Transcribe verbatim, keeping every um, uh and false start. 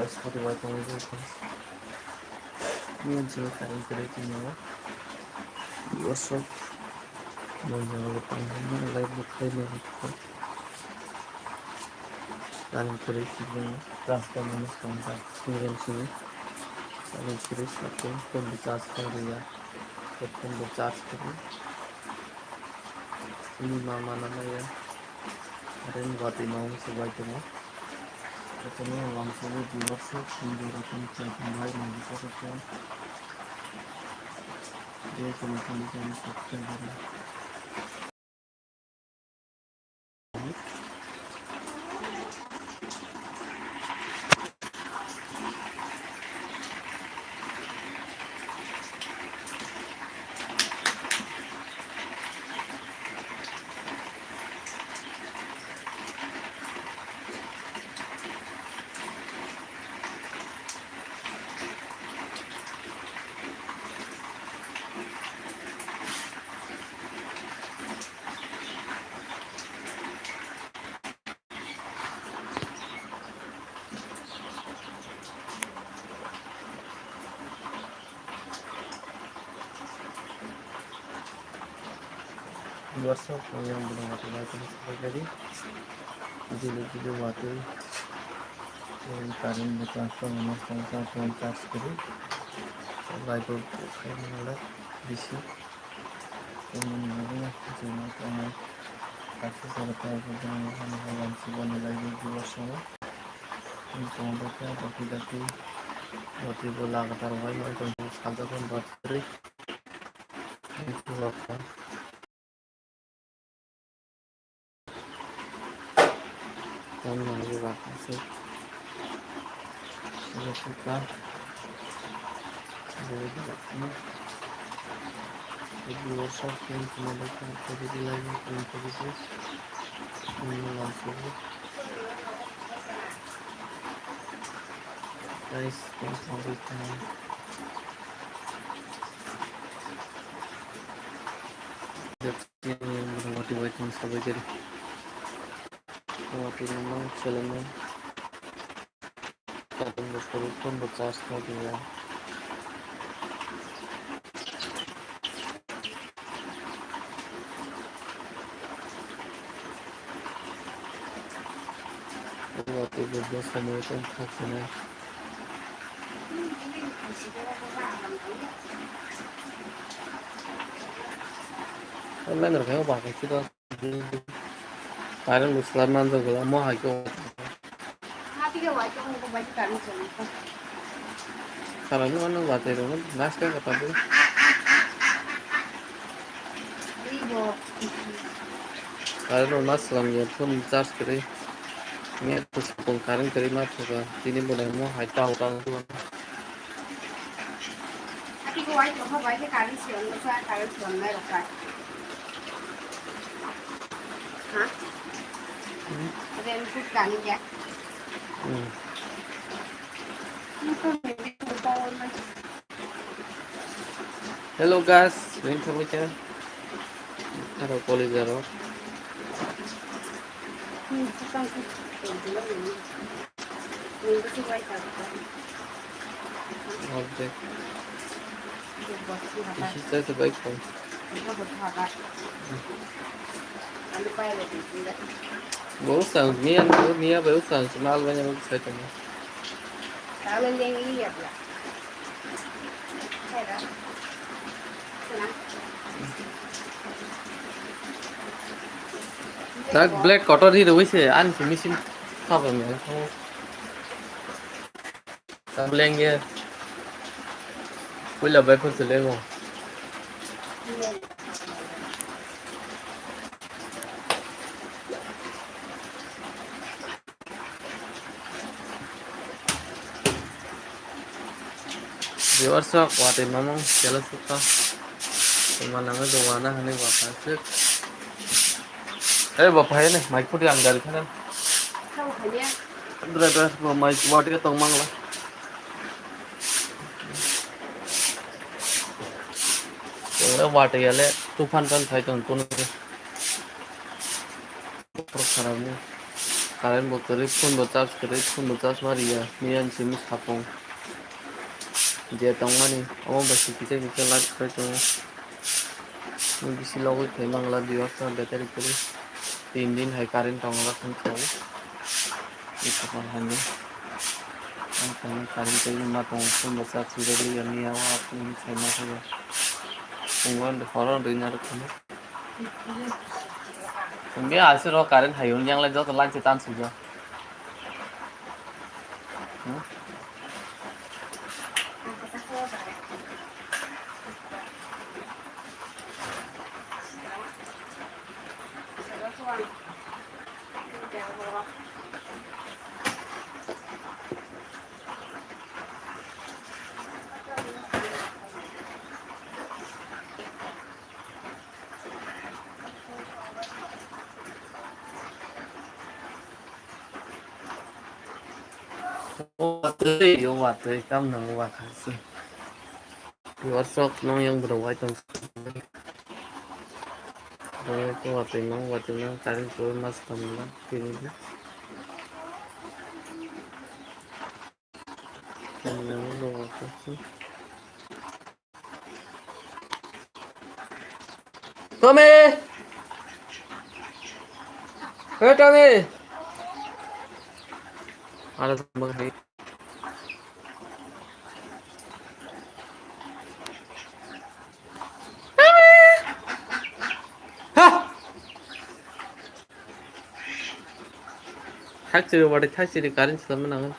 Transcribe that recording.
Spotify tongwi tong. Ni ang sini kain kiri tongmo. Workshop. Mo yang lo tang mo live bo khai mo ko. Kain kiri tongmo. Transfer mo tong ta. Sini sini. Kain kiri satu pun di charge kiri ya. Pun di charge kiri. Ini mama nama ya. Ada yang buat imam sebaik ini. Katanya imam sini di workshop, sini di workshop, saya kembali lagi ke workshop. Dia cuma kembali ke workshop, saya kembali. Workshop yang belum mati lagi sebagai di jili jili mati. Yang karin bukan sama sama sama sama charge kiri. Laibur kain mana bisi. Yang mana mana cuma kain. Kaisa sama kain bukan mana mana laibur dua sama. Yang sama baca baki daki. Baki bola kata orang yang tuh saja pun buat kiri. Yang tua kan. Yang mana juga kasih. Yang suka. Jadi, ini. Jadi, WhatsApp yang cuma baca, jadi di lain yang cuma baca. Ini langsung. Guys, thanks for the time. That's it, motamoti waiting sabai kiri. Motamoti namang selengno. Kadang bosor phone bo charge kha diya. Motamoti bo dos minute wng kha sini. Online rok khe bo bahai khe do. Current bo swlai manjak bwla mo hai khe. Current no ano batai rok no last time kata bo. Current no ma swlam ya phone charge kwrwi. Net to sapung current kwrwi ma thuka. Tini bo mo hai tao tao. Ati ko wai tongkha bai khe current swlamjak kha, current swlamnai rok kha. Ha? Hmm. Ate ani kut kani kya? Hmm. Hello guys, ring thangwi kha. Aro college aro. Hmm, swkang khe. Object. Isi sa sa bai ko. Bo sa niya, niya bai sa mal bai ko sa tamo. Tak black cotton hi rwi se, ani se machine khaba me. Tabuk lengya. Puila bai phun se lengo. Viewers rok watwi mamung kela sukha. Tongma nangwi tongma na hinwi bwkha swk. Ei bo phai ni mai khudi ang gari khana. Driver bo mai watwi tong mangla. Tongle watwi ale tufan tan phai tong kono. Khorok kharap ni. Current bo kwrwi, phone bo charge kwrwi, phone bo charge ma riya, miyan simi sapung. Je tongmani, omo bai se kisa kisa light khai tongo. Bisi logwi khai mangla, di wasta battery kwrwi. Tin din hai current tongla thang khaui. Ni kapal hani. Ang khaini current tei ma tongo, phone bo charge kwrwi ya, miya wa phone khai ma khaui. Phone bo horo rwina rwkha. Hwnkhe aswk rw current hai hwn yang lai joto line se tan swijak. Hmm? Watwi, watwi, tam nang wakha se. Workshop nong yang bro wai tong. Bro ko watwi nong, watwi nong, current ko mas tam nang, tini. Tam nang bro wakha se. Tommy! Hey, Tommy! Ada tambah hai. Ha! Thak siri, wadi thak siri, current sama nangan.